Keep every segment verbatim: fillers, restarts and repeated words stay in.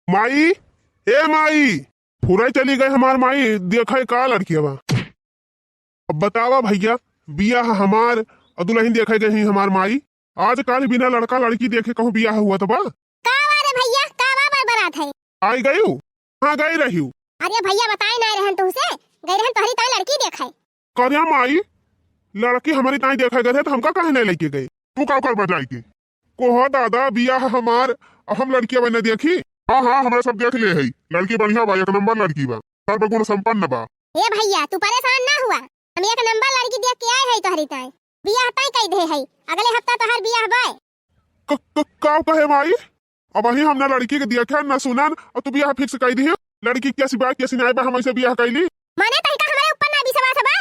माई, ए माई, फुरै चली गए हमार माई, देखै का लड़किया बा। अब बतावा भइया, बियाह हमार अउ दुलहिन देखै गई हमार माई। आजकल बिना लड़का लड़की देखे कहूँ बियाह हुआ त बा? का बा रे भइया, का बा बरबरात है? आई गयू? हाँ, गई रहिउ। अरे भइया, बताए नाहीं रहन तुहसे, गई रहन तोहरी ताई लड़की देखै। करे माई, लड़की हमरी ताई देखै गए रहे त हमका काहे नाहीं लइके गए? तू का करबा जाइके? कोहा दादा, बियाह हमार, हम लड़किया बने देखी। हाँ, हाँ, हमरे सब देख ले है, लड़की बढ़िया बा, एक नंबर लड़की बा, सर्वगुण संपन्न बा। ए भइया, तू परेशान ना हुआ, हम एक नंबर लड़की देख के आए है तोहरी ताई। बियाह तय कई दे है, अगले हफ्ता तोहार बियाह बाय। क-, क-, का कहे माई? अबहीं हम ना लड़की के देखन, ना सुनन, अउ तू बियाह fix कई दिहे। लड़की के सिवाय के सिनाए बा, हम ऐसे बियाह कइली। माने तनिका हमरे ऊपर ना विश्वास बा?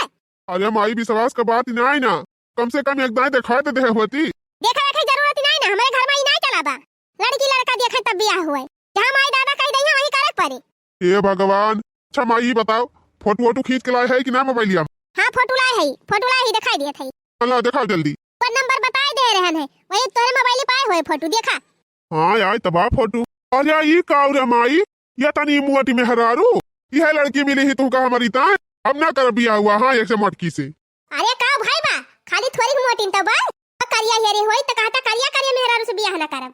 अरे माई, विश्वास क बात नाहीं ना, कम से कम एक दाईं देखाए त देहे होती। देखाए के जरूरत नाहीं ना, हमरे घर मा ई नाहीं चला बा। लड़की लड़का देखे तब बियाह हुए, जहाँ माई दादा कही दइहैं वही करे के पड़े। हे भगवान। अच्छा माई, ई बताओ, फोटो वोटो खींच के लाए है कि ना मोबाइलिया मा? हाँ, फोटो लाए है, फोटो लाए है, देखाई दिया था। चला, देखाओ जल्दी। पर नंबर बताए दे रहन है, वही तोहरे मोबाइल पे आए हुए फोटो, देखा। हाँ यार, तबाह फोटो। अरे ई का रे माई, ये तनी मोटी मेहरारू, यह लड़की मिली ही तुमका हमरी ताई? अब ना करब बियाह हुआ, हाँ, एक से मोटकी से। अरे का भाई बा, खाली थोड़ी मोटी तो बा, करिया हेरे होई त कहता करिया करिया मेहरारू से बियाह ना करब।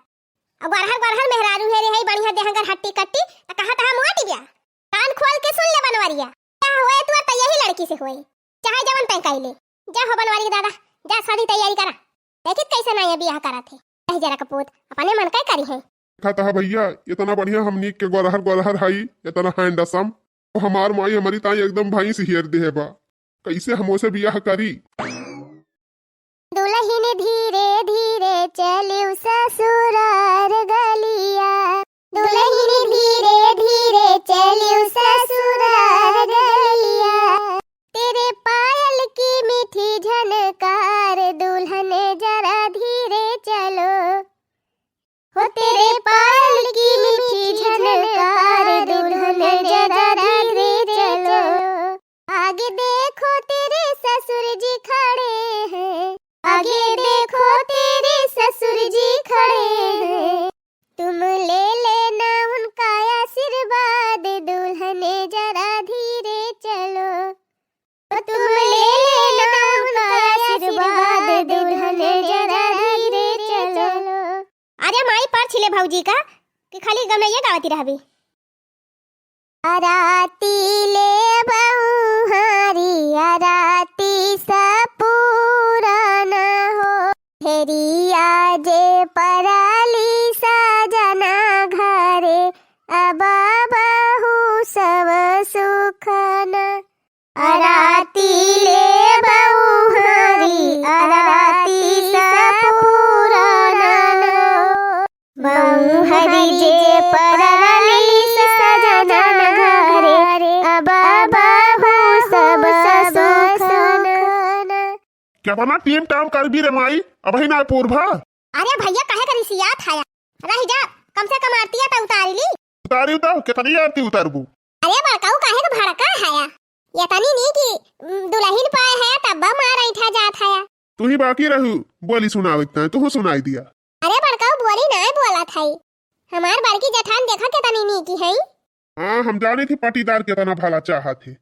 अब गरहर गरहर मेहरारू हेरे है, बढ़िया देहगर हट्टी कट्टी, त कहता हम मोटी बिया। कान खोल के सुन ले बनवरिया, बियाह होए तोर त यही लड़की से होए, चाहे जवन तय कइले। जा हो बनवारी के दादा, जा शादी तैयारी करा। देखित कैसे नाई बियाह करत है। कह जरा कपूत, अपने मन का करी है। देखा तहा भइया, इतना बढ़िया हमनी के गोरहर गोरहर हई, इतना handsome। हमार माई हमरी ताई एकदम भैंस हेर देहे बा। कैसे हम ओसे बियाह करी? दुलहिन धीरे धीरे चलिउ ससुरार गलिया, दुलहिन धीरे धीरे चलिउ ससुरार गलिया। तेरे पायल की मीठी झनकार दुल्हन जरा धीरे चलो। हो तेरे पायल की मीठी झनकार दुल्हन जरा धीरे चलो। आगे देखो तेरे ससुर जी खड़े हैं, आगे देखो तेरे ससुर जी खड़े हैं। तुम ले लेना उनका आशीर्वाद दुल्हन जरा धीरे चलो। तुम ले लेना उनका आशीर्वाद दुल्हन जरा धीरे चलो। अरे माई, पर छिले भौजी का कि खाली गवनइया गावती रहबी। अराती ले बहुहारी, अराती सपूरन हो। हेरिया जे परली सजना घरे, अब बहु सब सुखन। अराती ले बहुहारी, अराती सपूरन। बहुहारी जे परली सजना घरे, अब बहु सब सुखन। केतना टीम टाम करबी रे माई, अबही ना पूरबा। अरे भइया, काहे का रिसियात हया? रहि जा, कम से कम आरतिया त उतारी ली। उतारी तो, केतनी आरती उतारबू? अरे बड़काऊ, काहे का भड़का हया? एतनी नी कि, उम, दुलहिन पाए हया, तब मार ऐठा जात हया। तू ही बाकी रहू, बोली सुनावे के ताईं, तू सुनाई दिया। अरे बड़काऊ, बोली नाय बोलत हई। हमार बड़की जेठान देखा केतनी नीकी हई। हाँ, हम जानी थी पटीदार केतना भला चाहत है।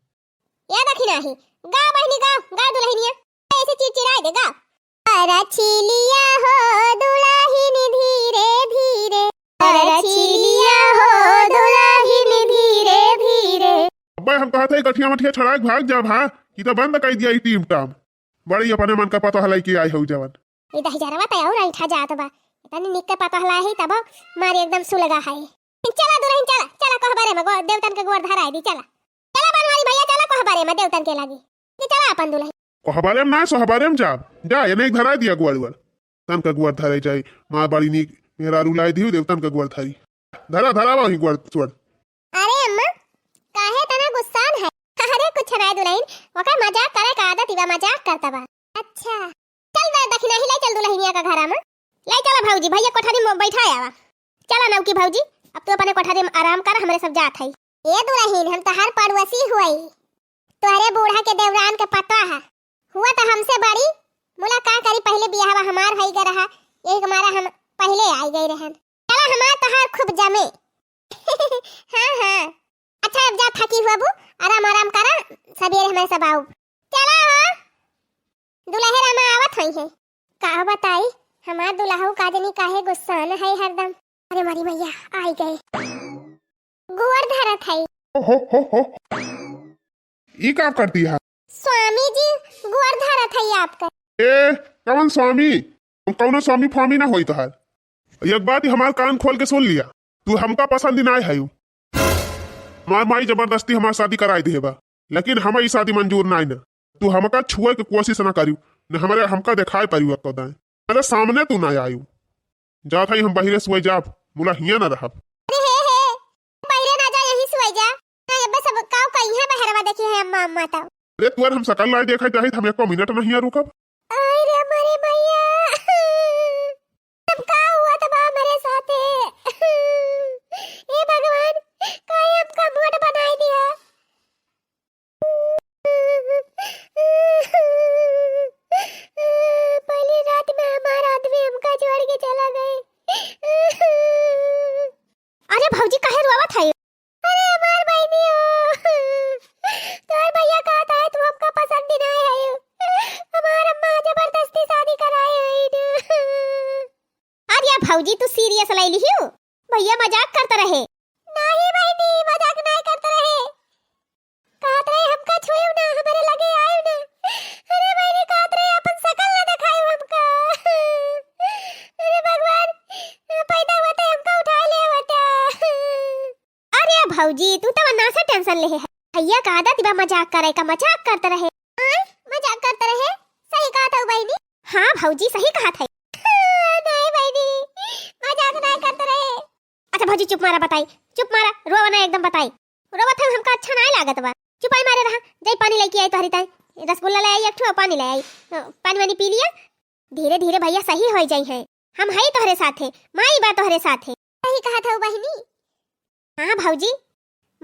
ए दखिनाही, गा बहिनी गा, गा दुलहिनिया, ऐसे चिड़चिड़ाए दे, गा। अरछिलिया हो दुलहिन धीरे धीरे, अरछिलिया हो दुलहिन धीरे धीरे। अब्बे हम कहत हई गठिया मठिया छड़ाए के भाग जा भा, कि तो बंद कई दिया ई टीम टाम। बड़ी अपने मन का पता हलाई कि आई हऊ जवन। ई दहिजरवा त और ऐठा जात बा। इतनी निक के पता हलाई है तब मारी एकदम सुलगा है। चला दुलहिन चला, चला कोहबरे मा गो-, देवतन के गोर धराई दी, चला। चला बनवारी भइया, चला कोहबरे मा देवतन के लागी। कि चला अपन दुलहिन। कोहबरे मा ना, सोहबरे मा जाब। जा, एने धराई दिया गोर वोर। तन का गोर धराई जाई। माँ बड़ी निक मेहरारू लाई दिहु, देवतन का गोर धरी। धरा, धरा वही गोर, गोर। अरे अम्मा, काहे तना गुस्सान है? अरे कुछ नाय दुलहिन, ओकर मजाक करे का आदत बा, मजाक करता बा। अच्छा, चल बे दखिनाही, लाई चल दुलहिनिया का घरा मा। लाई चला भौजी, भइया कोठरी मा बैठा आवा। चला नौकी भौजी, अब तू अपने कोठरी मा आराम कर, हमरे सब जात हई। ए दुलहिन, हम तहार पड़ोसी हुई, तोहरे बूढ़ा के देवरान के पतोह है। हुआ त हमसे बड़ी, मुला का करी, पहिले बियाहवा हमार होई गए रहा, यही के मारे हम पहिले आई गई रहन। चला हमार तहार खूब जमे। हाँ, हाँ। अच्छा, अब जा, थकी हुआ बू, आराम, आराम करा, सबेरे हमरे सब आउब। चला हो, दुलहे रामा आवत होइहैं। का बताई, हमार दुलहू का जनी काहे गुस्सान है हरदम। अरे मारी मैया, आई गए। गोड़ धरत है। हो, हो, हो। ई का करती है? स्वामी जी, गोड़ धरत है आपका। ए, कौन स्वामी? हम कौनो स्वामी फामी ना होई तोहार। एक बात ही हमार कान खोल के सुन लिया, तू हमका पसंद ना है। हमार माई जबरदस्ती हमार शादी कराई दिहे बा, लेकिन हमें ई शादी मंजूर नाई ना। तू हमका छुए के कोशिश ना करियो, न हमरे, हमका देखाई परियो एको दाएं। अरे सामने तू ना आयु। जात हई हम बहिरे सुए जाब, मुला हियां ना रहब। अरे हे हे, बहिरे ना जा, यहीं सुए जा। ना, अब्बे सब काव कइहैं बहरवा देखी है अम्मा, अम्मा तब। अरे तुअर हम सकल नाई देखे चाहित, हम एको मिनट नहीं रुकब। आई रे मरे मैया, तब का हुआ तब हमरे साथे? हे भगवान, काहे हमका मोट बनाई दिया? पहली रात में हमार आदमी हमका छोड़ के चला गए। अरे भौजी, काहे रोवत है? अरे हमार बहिनी हो, तोर भैया कहत है तू हमका पसंद ना है, हमार अम्मा जबरदस्ती शादी कराए है। अरे भौजी, तू serious ले लिहियो, भैया मजाक करत रहे। नहीं बहिनी, मजाक नहीं करत रहे। कहत रहे, "हमका छुएव ना, हमरे लगे आएव ना।" अरे बहिनी, कहत रहे, "अपन शकल ना देखाएव हमका।" अरे भगवान, पैदा हुआ तो हमका उठा ले होता। अरे भौजी, तू तो ना से tension ले है। भैया का आदत बा मजाक करे का, मजाक करत रहे। आय, मजाक करत रहे? सही कहत हऊ बहिनी। हाँ भौजी, सही कहत है। नहीं बहिनी, मजाक नहीं करत रहे। अच्छा भौजी चुप मारा, बताई, चुप मारा, रोवा ना एकदम, बताई। रोवत है, हमका अच्छा नाय लागत बा। चुपाई मारे रहा, जाई पानी लेके आई तोहरी ताई, रसगुल्ला ले आई एक ठो, पानी ले आई, अ, पानी वानी पी लिया। धीरे धीरे भैया सही होई जाई है, हम हई तोहरे साथे, माई बा तोहरे साथे। सही कहत हऊ बहिनी। हाँ भौजी,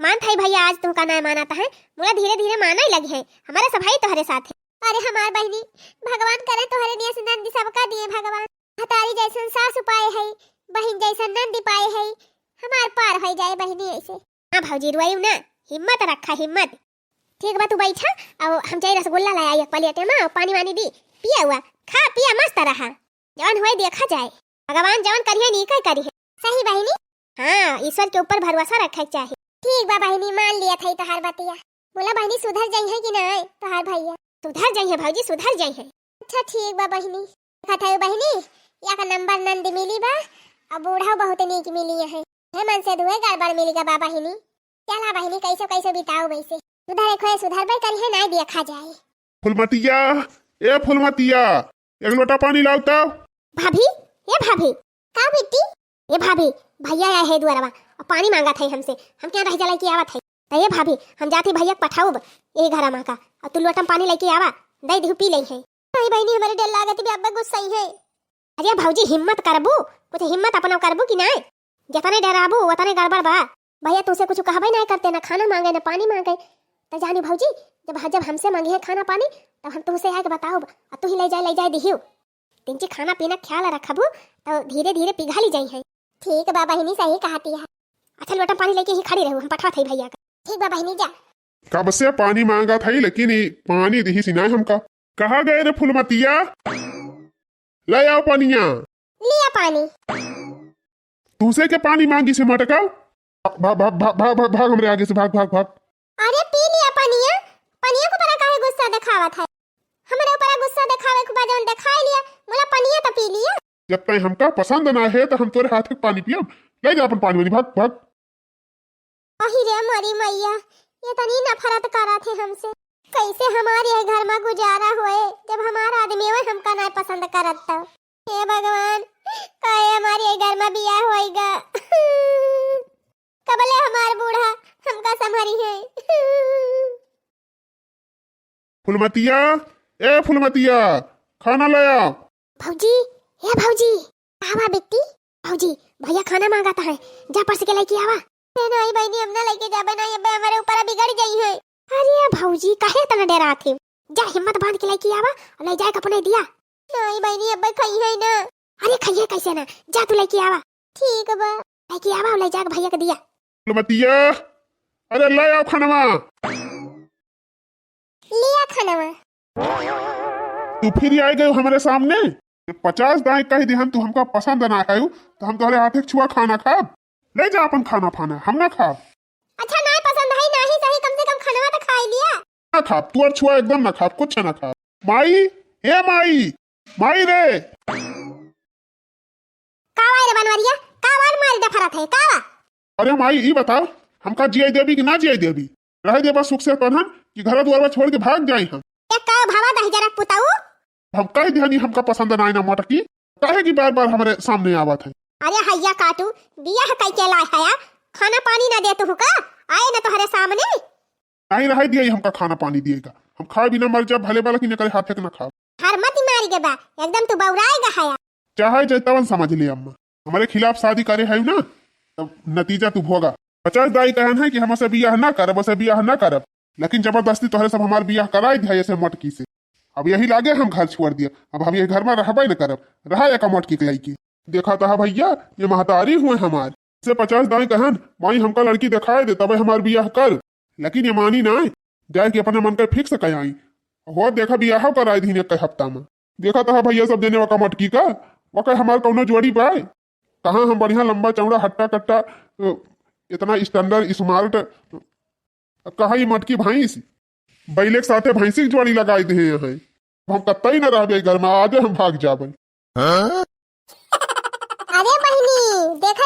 मानत हई भैया आज तुहका नाय मानत है, मुला धीरे धीरे मानई लगी है, हमारे सब हई तोहरे साथे। अरे हमार बहिनी, भगवान करे तोहरे नियस नंदी सबका दिए भगवान। महतारी जैसन सासु पाए है, बहिन जैसन नंदी पाए है, हमार पार होई जाए बहिनी ऐसे। हाँ भौजी, रोइउ ना, हिम्मत रखा, हिम्मत। ठीक बा, तू बैठा, अब हम जाई रसगुल्ला ले आई एक plate में, और पानी वानी दी, पिया हुआ, खा पिया मस्त रहा, जवन होए देखा जाए, भगवान जवन करिहैं नीक करिहैं। सही बहिनी। हाँ, ईश्वर के ऊपर भरोसा रखे के चाही। ठीक बा बहिनी, मान लिया थई तोहार बतिया। बोला बहिनी, सुधर जाई है कि नाय तोहार भैया? सुधर जाई है भौजी, सुधर जाई है। अच्छा ठीक बा बहिनी। देखत हई बहिनी, या का नंबर नंद मिली बा, अब बूढ़ा बहुत नीक मिली है। हे मन से दुए गड़बड़ मिली गा बा बहिनी। चला बहिनी, कैसो कैसो बिताओ वैसे। सुधर एक होए सुधर बे करिहैं, नाय देखा जाए। फुलमतिया, ए फुलमतिया, एक लोटा पानी लाओ तो। भाभी, ए भाभी। का बिट्टी? ए भाभी, भैया आए है दुआरवा, और पानी मांगत है हमसे, हम क्या रह जलाई के आवत है। तो ए भाभी, हम जाती भैया के पठाउब, ए घर मा का, और तू लोटा में पानी लेके आवा, दे दिहु पी लई है। नहीं बहिनी, हमारे डर लागत बे, अब्बा गुस्सा ही है। अरे भौजी, हिम्मत करबू, कुछ हिम्मत अपना करबू कि नाय? जतने डराबू, उतने गड़बड़ बा। भैया तुसे कुछ कहबे नाय करते, ना खाना मांगे, ना पानी मांगे। तो जानी भौजी, जब, जब हमसे मांगी है खाना पानी, तब हम तुसे आके बताउब, और तू ही ले जाए, ले जाए दिहियो। तिनची खाना पीना ख्याल रखबू, तो धीरे धीरे पिघली जाई है। ठीक बा बहिनी, सही कहती है। अच्छा लोटा पानी लेके ही खड़ी रहू, हम पठावत है भैया का। ठीक बा बहिनी, जा। कब से पानी मांगत है, लेकिन ई पानी दिहिस नाय हमका। कहाँ गए रे फुलमतिया? ले आओ पानिया। लिया पानी। तुसे के पानी मांगिस मटका? भाग, भाग, भाग, भाग, भाग, भाग, भाग हमरे आगे से, भाग, भाग, भाग। अरे पी लिया पनिया, पनिया के ऊपर काहे गुस्सा देखावत है? हमरे ऊपर गुस्सा देखावे के बाद जौन देखाई लिया, मुला पनिया तो पी लिया। जब तय हमका पसंद ना है तो हम तोरे हाथ के पानी पियब। ले जा अपन पानी वानी, भाग, भाग। अही रे मोरी मैया, ये तनी नफरत करत है हमसे। कैसे हमारे ये घर में गुजारा होए, जब हमारा आदमी वो हमका ना पसंद करत तो। हे भगवान, काहे हमारे ये घर में बियाह होएगा? कबले हमार बूढ़ा हमका संभारी है? फुलमतिया, ए फुलमतिया, खाना लाया। भौजी, ए भौजी। आवा बेटी। भौजी, भैया खाना मांगत है, जा परस के लेके आवा। ए नहीं बहिनी, हम ना लेके जाबे नहीं, अबे हमारे ऊपर बिगड़ जाई है। अरे भौजी, काहे इतना डरात है? जा हिम्मत बांध के लेके आवा और ले जाए के अपने दिया। नहीं बहिनी, अबे खाई है ना। अरे खाइए कैसे ना, जा तू लेके आवा। ठीक बा। लेके आवा और ले जाके भैया के दिया। फुलमतिया, अरे ले आओ खानवा। लिया खानवा। तू फिर आइ गयो हमरे सामने। पचास दाई कहि दिहन, तू हमका पसंद ना आयु, तो हम तोहरे हाथे क छुआ खाना खाब? ले जा अपन खाना फाना, हम ना खाब। अच्छा, ना पसंद है, ना ही सही, कम से कम खानवा तो खाइ लिया। ना खाब, तू और छुआ एकदम ना खाब, कुछ ना खाब। माई, हे माई, माई रे। का वा रे बनवरिया, का वार मारी डफरत है, का वा? अरे माई, ई बताओ, हमका जियाई देबी कि ना जियाई देबी? रहे देबा सुख से तनहन कि घर दुआरवा छोड़ के भाग जाई हम? ए का भावा दहिजरा पुताऊ? हम कह दिहनी हमका पसंद ना आइना मटकी, काहे कि बार बार हमरे सामने आवत है? अरे हैया काटू, बियाह कइ के लाए हया, खाना पानी ना देत हूँ का? आए ना तोहरे सामने। नहीं रहे दिया हमका खाना पानी दिएगा, हम खाए बिना मर जाब भले बालक इन्हें करे हाथे के ना खाब। हर मत मारी के बा, एकदम तू बौराए गा हया। चाहे जैतवन समझ ले अम्मा, हमरे खिलाफ शादी करे है ना, तब नतीजा तू भोगा। पचास दाई कहन है कि हमसे बियाह ना करब, उसे बियाह ना करब, लेकिन जबरदस्ती तोहरे सब हमार बियाह कराई दिया ऐसे मटकी से। अब यही लागे हम घर छोड़ दिया, अब हम ये घर में रहबे न करब, रहा एक मटकी के लइके। देखा तहा भैया, ये महतारी हुए हमार, से पचास दाई कहन, माई हमका लड़की दिखाए दे, तबे हमार बियाह कर, लेकिन ये मानी ना, जाए कि अपने मन के फिक्स कयाई। हो देखा बियाह कराई दीन एक हफ्ता में। देखा तहा भैया सब जने वका मटकी का, वका हमार कौनो जोड़ी पाए। कहाँ हम बढ़िया लंबा चौड़ा हट्टा कट्टा, अ, इतना स्टैंडर्ड स्मार्ट, अ, कहाँ ई मटकी भैंस, बैले के साथे भैंसी के जोड़ी लगाई दे हैं। हम कतई न रहबे घर में, आजे हम भाग जाबे। अरे बहिनी, देखा